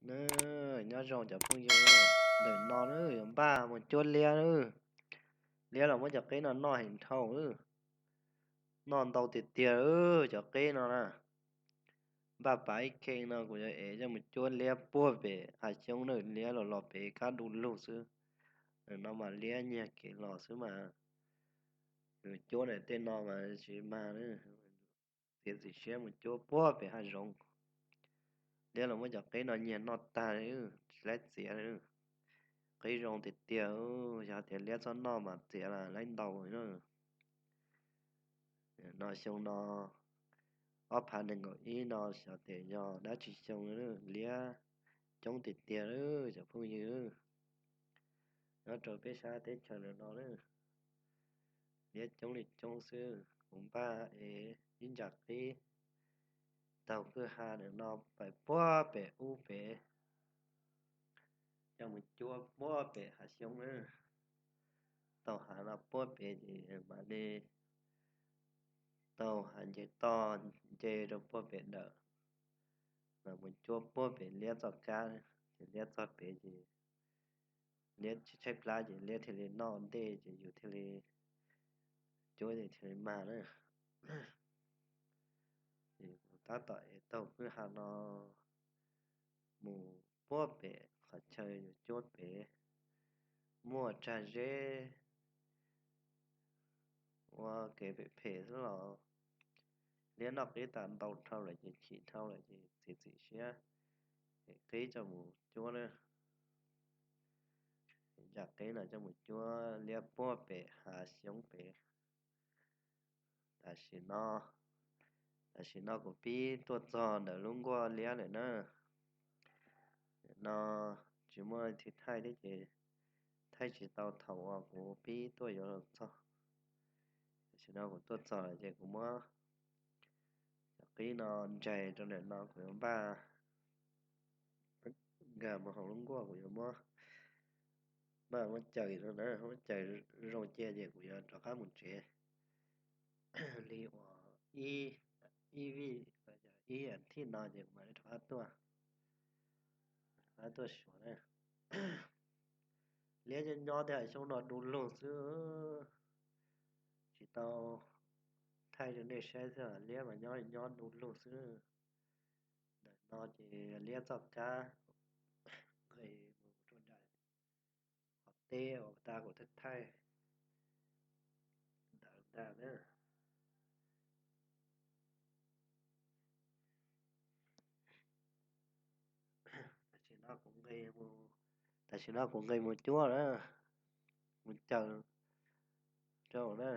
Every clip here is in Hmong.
Na, nyob zoo cov phooj ywg, ntawm no na yuav npaj mus cuab liab na. Liab los muab cov qib no noj heev dhau, noj ntau tiag tiag cov qib no na. Npaj pav ib khee no kuv yuav ev coj mus cuab liab puag pem hav xyoob na, liab los los pem kab du lug xwb. Ntawm no mas liab nyiag kev los xwb mas, yus cuab ntawm tej no mas tsis mag na. Txiav txim siab mus cuab puag pem hav zoov. Liab los muab cov qib no nyiag noj tag, tsis laib txiav. Qib zoo tiag tiag, yog tias liab txhob noj mas txiav los laib ntau na. No xyoo no ob phav nees nkaum ib no xyov tias yog dab tsi xyoo, liab coob tiag tiag cov phooj ywg. Nyob rau peb sab teb chaws ntawm no na, liab coob li coob xwb. Kuv npaj ev ib ntsas qib taug kwj ha ntawm no pais puag pem ub pem, coj mus cuab puag pem hav xyoob na. Taug hav no puag pem ces mam li taug hav nce toj nce rau puag pem ntawm, mam mus cuab puag pem liab txoj kab. Ces liab txog pem ces liab tsis tshaib plab ces liab thiaj li noj ntej ces yus thiaj li cuab ces thiaj li mag na. Ces kuv tab tom ev taug kwj ha no mus puag pem qhov chaw yus cuab pem, muaj tsag zeb ua kev phem phem xwb los liab noj qib tas ntau dhau lawm ces chim dhau lawm ces txiav txim siab ev qib coj mus cuab na. Ntsas qib no coj mus cuab liab puag pem hav xyoob pem. Tam sim no, tam sim no kuv pib tuaj txog ntawm lub nkuaj liab lawm na. No tsis muaj leej twg thaij thiab ces thaij tsis tau thaum uas kuv pib tuaj yuav los txog. Tam sim no kuv tuaj txog lawm ces kuv muab cov qib no ntsais rau ntawm no, kuv yuav npaj nkag mus hauv lub nkuaj, kuv yuav muab, npaj muab caws rau na, muab caws zoo cia ces kuv yuav rov qab mus tsev li uas ib vij, ib as thiv no ces kuv mam li rov qab tuaj, rov qab tuaj xyuas na. Liab nyob nyob tej hav xyoob no du lug xwb, tsis tau thaij rau nej saib xwb, liab mas nyob nyob du lug xwb. Ntawm no ces liab txoj kab nqis mus rau nram qhov teb uas tas kuv thaij thaij ntawd ntag na. Tam sim no kuv nqis mus, tam sim no kuv nqis mus cuab na, mus caws rau na.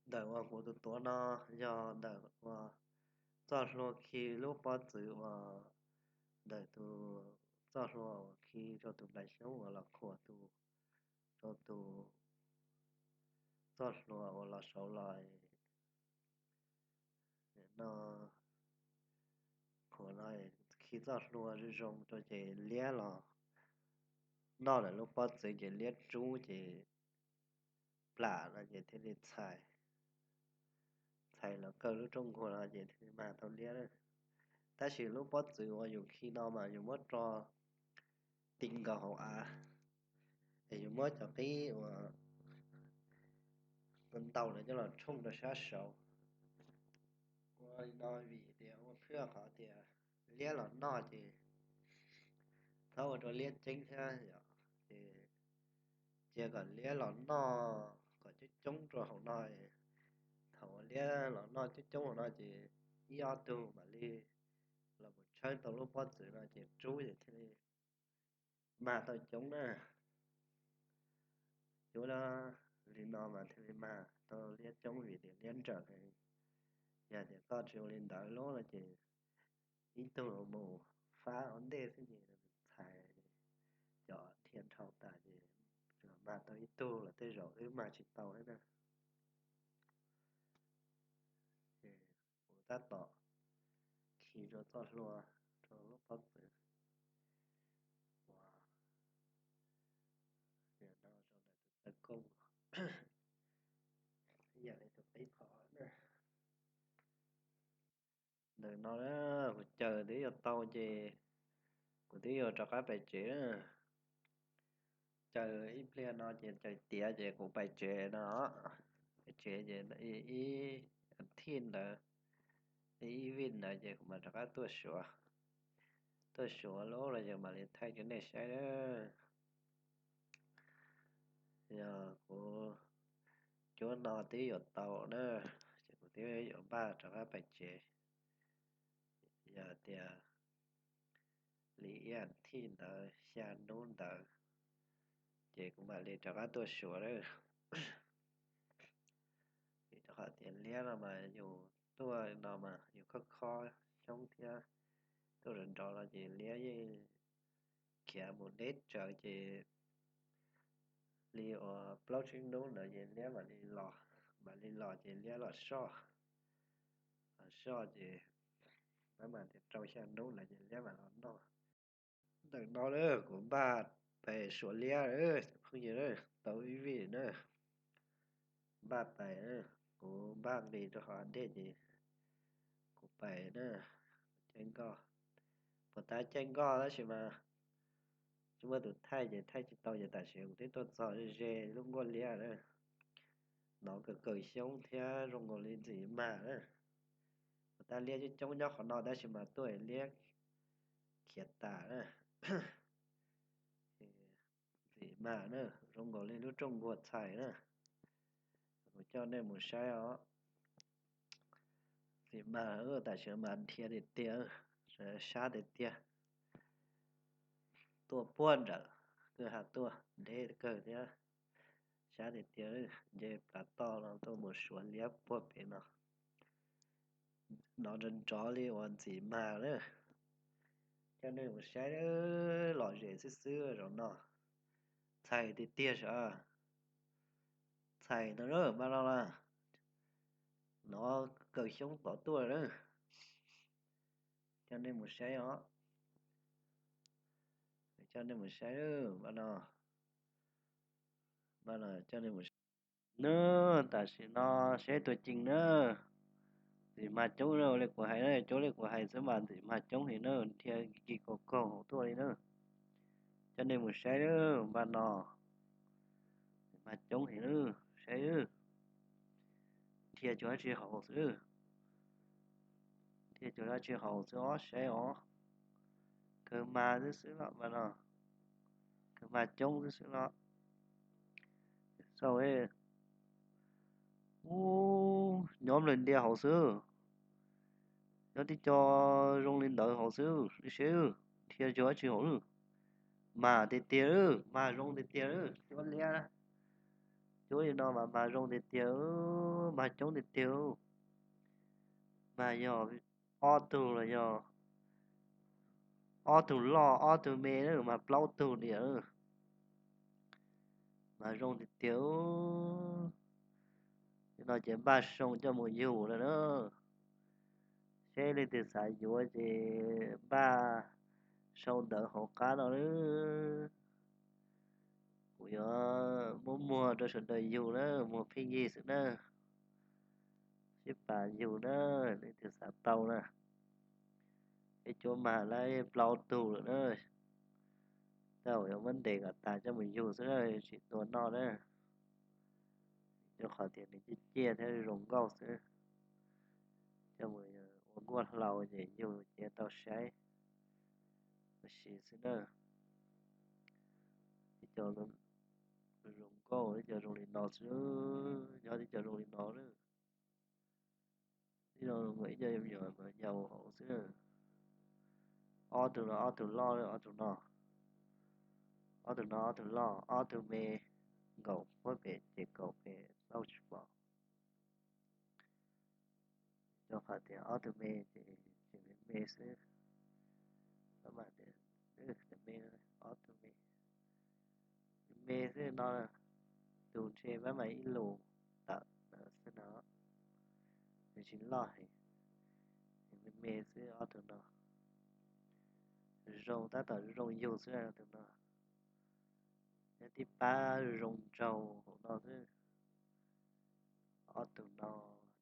Ntawm uas kuv tus tuav no yog ntawm uas txoj hlua khi lub pob txwv uas, ntawm tus txoj hlua uas khi rau tus nplaim xyoob uas los khuam tus, rau tus txoj hlua uas los saud los no, khuam no khi txoj hlua zoo zoo rau ces liab los noj lawm lub pob txwv ces liab rub ces plam no ces thiaj li txhais, txhais los kaw lub rooj nkuaj no ces thiaj li mag tau liab. Tab sis lub pob txwv uas yus khi no mas yus muab tso ti nkaus hauv av, es yus muab cov qib uas ntau ntau no coj los tshooj rau sab saud. Ua li no vim tias ua phwj qhov tias liab los noj ces txhob ua rau liab ceeb thiab yom. Ces cia kom liab los noj kom coob coob rau hauv no. Thaum uas liab los noj coob coob hauv no ces ib ob tug mam li los mus tshawb tau lub pob txwv no ces rub ces thiaj li mag tau coob na. Cuab li no mas thiaj li mag tau liab coob vim tias liab nrawm heev. Yog tias koj tsis ua li ntawd lub no ces ib tug mus fab ua ntej xwb ces txhais, cov dhia dhau tas ces tsuas mag tau ib tug los tej zaum wb mag tsis tau thiab na. Ces kuv tab tom khi rau txoj hlua, rau lub pob txwv uas no rau ntawm tus taw kooj, ib yam li tus qib qhov na. Ntawm no na, kuv caws twb yuav tau ces kuv twb yuav rov qab pais tsev na. Caws ib pliag no ces caws tiav ces kuv pais tsev no. Pais tsev ces ib thij ntawd, ib vij ntawd ces kuv mam rov qab tuaj suav. Tuaj suav lub no ces mam li thaij rau nej saib na. Yog kuv cuab no twb yuav tau na, ces kuv twb yuav npaj rov qab pais tsev. Yog tias li ib thij ntawd xya hnub ntawd ces kuv mam li rov qab tuaj suav lawm. Vim rau qhov tias liab no mas yus tuaj no mas yus khob khob xyoob thiab tuaj nrov nrov no ces liab yeej khiav mus deb tsawv ces li uas plaub tsib hnub ntawd ces liab mam li los, mam li los ces liab los soj, los soj ces pab mam tias rau xya hnub ntawd ces liab mam los noj. Ntawm no na kuv npaj pais suav liab, phooj ywg, tau ib vij na. Npaj pais, kuv npaj nqis rau hauv dej ces kuv pais na. Caij nkoj, puas tab caij nkoj tab sis mas tsis muaj tus thaij ces thaij tsis tau ces tam sim kuv twb tuaj txog ze lub nkuaj liab na. Hnov kawg kawg xyoob thiab zoo nkaus li ntxim mag na. Puas tab liab coob coob nyob qhov no tab sis mas tuaj liab khiav tas na. Ntxim mag na, zoo nkaus li lub rooj nkuaj txhais na. Kuv coj nej mus saib os. Ntxim mag, tam sim mas dhia tiag tiag, sab tiag tiag. Tuaj puag nram kwj ha tuaj deb kawg thiab, sab tiag tiag. Nce plav toj no tuaj mus suav liab puag pem no. Hnov nrov nrov li uas ntxim mag na. Coj nej mus saib, lom zem xwb xwb zaum no. Txhais tiag tiag sav. Txhais no na, npaj no na. Hnov kawg xyoob tod tuaj na. Coj nej mus saib os. Coj nej mus saib, npaj no. Npaj no coj nej mus saib na. Tam sim no saib tuaj ceev na. Ntxim mag coob na, ua li kuv hais na, cuab li kuv hais xwb mas ntxim mag coob heev na, dhia kis kis kaus kaus hauv tuaj li na. Coj nej mus saib, npaj no. Ntxim mag coob heev na, saib. Dhia cuag dab tsi hauv xwb. Dhia cuag dab tsi hauv xwb os, saib os. Kawg mag xwb xwb los npaj no. Kawg mag coob xwb xwb los. Xauj, ub, nyob nplawg ntia hauv xwb. Nyob tib co zoo li ntawd hauv xwb, nej saib, dhia cuag dab tsi hauv. Mag tiag tiag, mag zoo tiag tiag, cuab liab. Cuab li no mas mag zoo tiag tiag, mag coob tiag tiag. Mas yog ob tug los yog ob tug loj ob tug me na mas plaub tug diam. Mas zoo tiag tiag. Nim no ces npaj sau coj mus yug lawm na. Seb leej twg xav yuav ces npaj sau ntawv hauv qab no na. Kuv yuav muab muag rau sawv daws yug na, muag pheej yig xwb na. Sib pab yug na, leej twg xav tau na. Peb cuab mag lawm plaub tug lawm na. Tab sis yuav muab ntes kom tas coj mus yug xwb na, tsis tua noj na. Rau qhov tias nws ciaj ciaj thiab zoo nkauj xwb. Coj mus ua nkuaj hlau ces yug ces tau saib ua si xwb na. Ib co zoo nkauj, ib co zoo li no xwb, nyob ib co zoo li no na. Ib co me nyuam yau hauv xwb. Ob tug no ob tug loj, ob tug no, ob tug no ob tug loj, ob tug me nkaum puag pem ces kaum pem xauj tsis pom. Rau qhov tias ob tug me ces tseem me me xwb. Pab mam tias me, ob tug me, me xwb no, tus ntshe pab mam ib lus tawm ntawd xwb no, nws tsis loj heev, me me xwb ob tug no. Zoo tab tom zoo yug xwb tus no, nyob tib pab zoo nraug hauv no xwb. Ob tug no,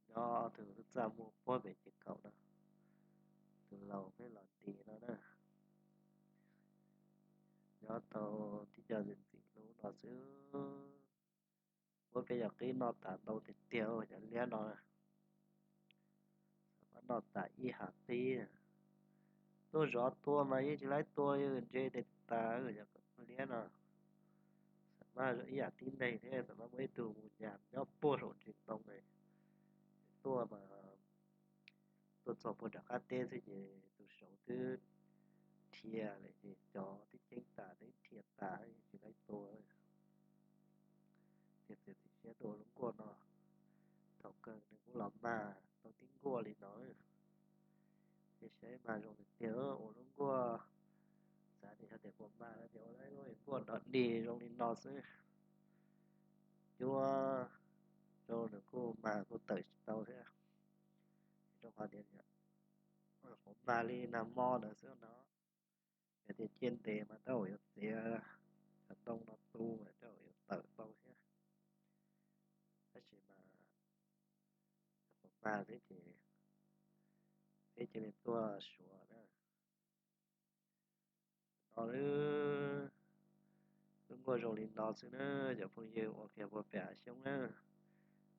nyob ob tug txaj muag puag pem ces kaum no. tau peb los nti no na. Nyob tau tib co ntxim ntxim hlub no xwb, muab peb cov qib noj tas ntau tiag tiag cov liab no. Xam maj noj tas ib hav qib. Tuaj zov tua mas yeej tsis laib tua, ntse tes tas cov liab no. Xam maj ib yam tib neeg thiab, xam maj muaj ib tug mus nyas nyob puag saum ntsis ntoo, tuaj mas tuaj txog puag nram qab teb xwb ces tus saud twb dhia lawm ces cov tib ceeb tas twb dhia tas tsis laib tua. Ces txiav txim siab tuaj ua lub nkuaj no. Thaum kawg nws kuj los mag tau tib nkuaj li no. Ces saib mas zoo li tiag ua lub nkuaj, xav tias yog tias puas mag no ces ua lub nkuaj dog dig zoo li no xwb. Cuab rau nws kuj mag kuj tawm tsis tau thiab. Rau qhov tias puas mag li nag hmo ntawd xwb no. Yog tias ciaj ntev mas tab ua yuav txiav cov ntoo no tu mas tab ua yuav tawm tau thiab. Tab sis mas puas mag xwb ces peb cia li tuaj suav na. No lub, lub nkuaj zoo li no xwb na, cov phooj ywg ua kiag puag pem hav xyoob na.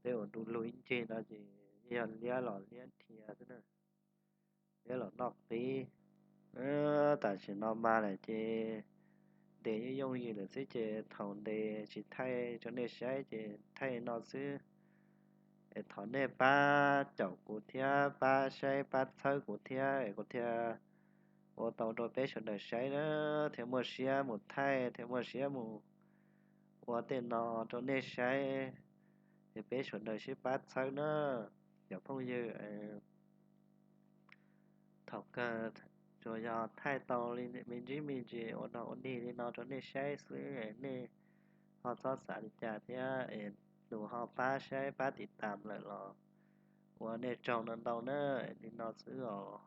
Peb ua du lug ib ncig no ces yeej yog liab los liab dhia xwb na, liab los noj qib. Tam sim no mag lawm ces ntes yooj yooj yim lawm xwb ces thaum ntes tsis thaij rau nej saib ces thaij no xwb. Es thov nej pab caum kuv thiab pab saib pab txhawb kuv thiab es kuv thiaj ua tau rau peb sawv daws saib na, thiaj muaj siab mus thaij thiaj muaj siab mus ua tej no rau nej saib. Es peb sawv daws sib pab txhawb na cov phooj ywg. Thaum kawg tsuas yog thaij tau li me ntsis me ntsis ua nog ua dig li no rau nej saib xwb, nej ho txhob xav li cas thiab es tus ho pab saib pab tiv tam lawm los ua nej tsaug ntau ntau na. Li no xwb os.